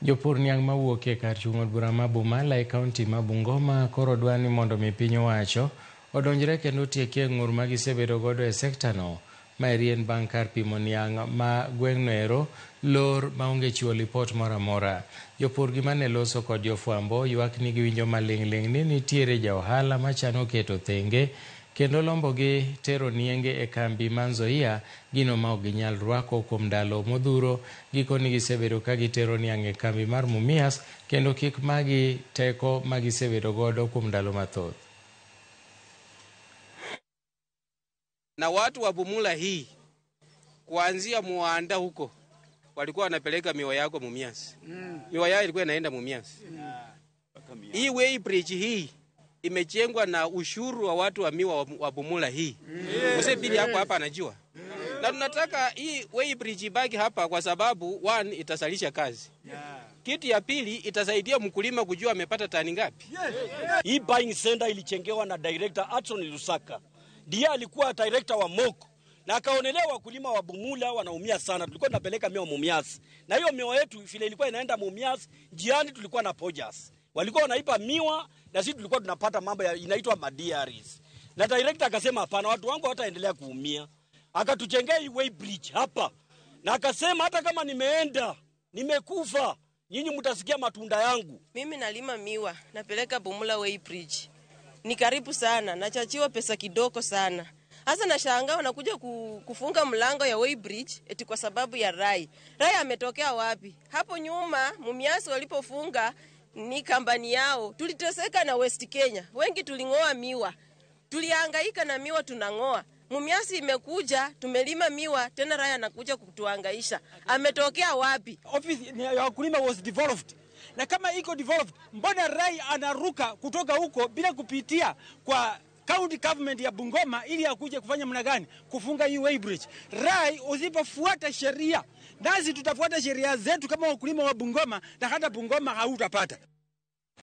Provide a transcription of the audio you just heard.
Jopur niang' mawuok e kar chung' od bura ma Bumala e kaunti ma Bungoma koro dwa ni mondo mi piny owacho odonjre kendo otiekie ng'ur ma gisebedo godo e sekta no. Maeri en bang' kar pimo niang' ma gweng'no ero lor maonge chiwo lipot moro amora. Jopur gi mane loso kod jofwambo ywak ni giwinjo maling'ling' ni nitiere ja ohala machano keto thenge kendo lombogi tero nienge e kambi ma Nzoia, gino ma ok ginyal rwako kuom ndalo modhuro. Gikoni gisebedo ka gitero niang' e kambi mar Mumias kendo kik magi teko ma gisebedo godo kuom ndalo mathoth. Na watu wa Bumula hii kuanzia Muanda huko walikuwa wanapeleka miwa yako Mumias. Miwa yao ilikuwa inaenda Mumias. Hii way bridge hii imejengwa na ushuru wa watu wa miwa wa Bumula hii. Mzee Bili hapo hapa anajua. Na tunataka hii way bridge ibaki hapa kwa sababu one, itasalisha kazi. Kitu ya pili, itasaidia mkulima kujua amepata tani ngapi. Hii buying center ilichengewa na director Atson Lusaka. Ndiye alikuwa director wa Moko. Na akaonelea wakulima wa Bumula wanaumia sana. Tulikuwa tunapeleka miwa Mumias. Na hiyo miwa yetu vile ilikuwa inaenda Mumias, njiani tulikuwa na pojas. Walikuwa wanaipa miwa na sisi tulikuwa tunapata mambo ya inaitwa madiaries. Na director akasema hapana, watu wangu hawataendelea kuumia. Akatujengea hii way bridge hapa. Na akasema hata kama nimeenda, nimekufa, nyinyi mtasikia matunda yangu. Mimi nalima miwa, napeleka Bumula Way Bridge. Ni karibu sana, nachachiwa pesa kidogo sana. Hasa nashangaa wanakuja kufunga mlango ya Way Bridge eti kwa sababu ya Rai. Rai ametokea wapi? Hapo nyuma Mumias walipofunga ni kampani yao. Tuliteseka na West Kenya. Wengi tulingoa miwa. Tulihangaika na miwa tunangoa. Mumias imekuja, tumelima miwa, tena Rai anakuja kutuhangaisha. Ametokea wapi? Office ya wakulima was devolved. Na kama iko devolved, mbona Rai anaruka kutoka huko bila kupitia kwa county government ya Bungoma ili akuje kufanya mna gani? Kufunga hii way bridge. Rai, usipofuata sheria, nasi tutafuata sheria zetu kama wakulima wa Bungoma, na hata Bungoma hautapata.